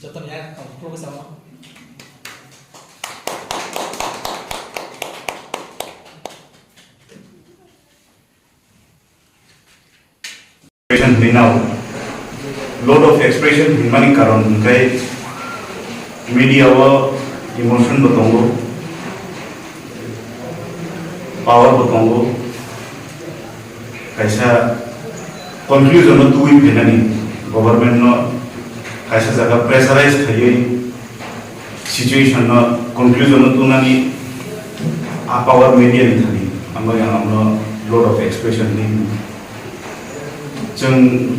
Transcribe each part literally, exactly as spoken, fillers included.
Joto ni ang khulumwi chamo. Expression hinwi nao. Load of expression hinmani karon hwnkhe media o emotion bo tongo, power bo tongo, kaisa conclusion no twiwi phainani, government no kaisa jaga pressurize khaiwi situation no conclusion no tunani a power media ni thani, amo yang amno load of expression ni. Chwng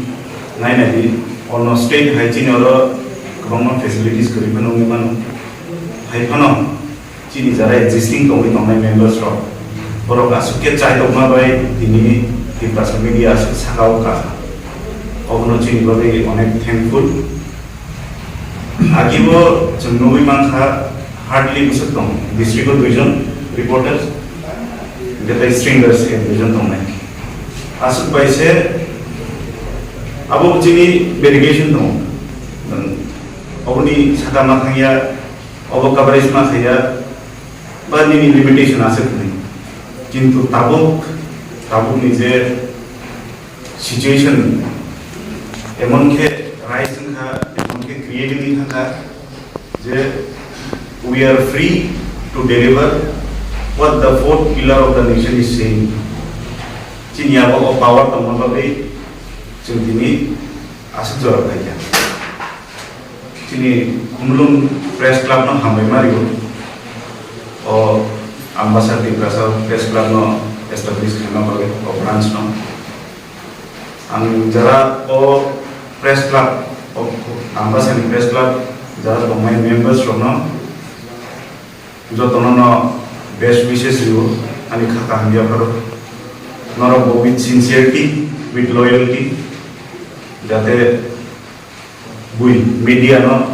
nainai di, ono state hai chini oro kwbangma facilities kwrwi phano wngwi mano. Hai phano chini jara existing tongwi tongnai members rok, borok aswk khe chaitokma bai tini Tiprasa media aswk saka o ka. Obono chini bagwi onek thankful. Agibo chwng nugwi mankha, hardly bwswk tong, district o duijon reporters, hwnkhe tei stringers ek duijon tongnai. Aswk bai se abo chini dedication tongo. Oboni saka ma thangya, obo coverage ma khaiya, ba nini limitation aswk hwnwi. Kintu tabuk, tabukni je situation emon khe rise wngkha, emon khe create wngwi thangkha je we are free to deliver what the fourth pillar of the nation is saying. Chini abo o power tongma bagwi chwng tini aswk jora phaikha. Chini Khumulwng Press Club no hambai ma rio. O Ambasa Tiprasa Press Club no establish khaima bagwi o branch no. Ang jara o press club, o Ambasani press club, jara tongnai members rokno jotono no best wishes rio, ani kha kaham yapharo. Norok bo with sincerity, with loyalty, jate bui media no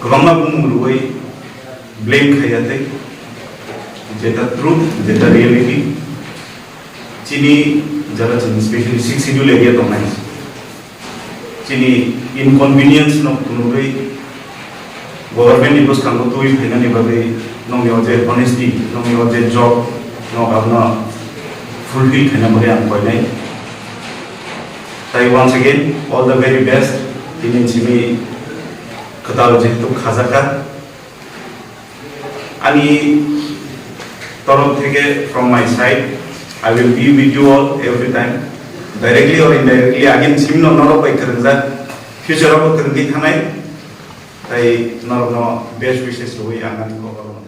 kwbangma bumung rwui blame khaiya tei jeta truth, jeta reality. Chini jara chini specially sixth schedule area tongnai. Chini inconvenience no phunugwi government ni bwskango twi phainani bagwi nokni o je honesty, nokni o je job, nok abono fulfill khaina bagwi ang koinai. Tai once again, all the very best. Tini simi kwtal jehetu khajakha. Ani torop theke, from my side, I will be with you all every time, directly or indirectly. Again, simno norok bai kwrwngjak, future o bo kwrwngwi thanai, tai norokno best wishes rwui ang ani kokoro.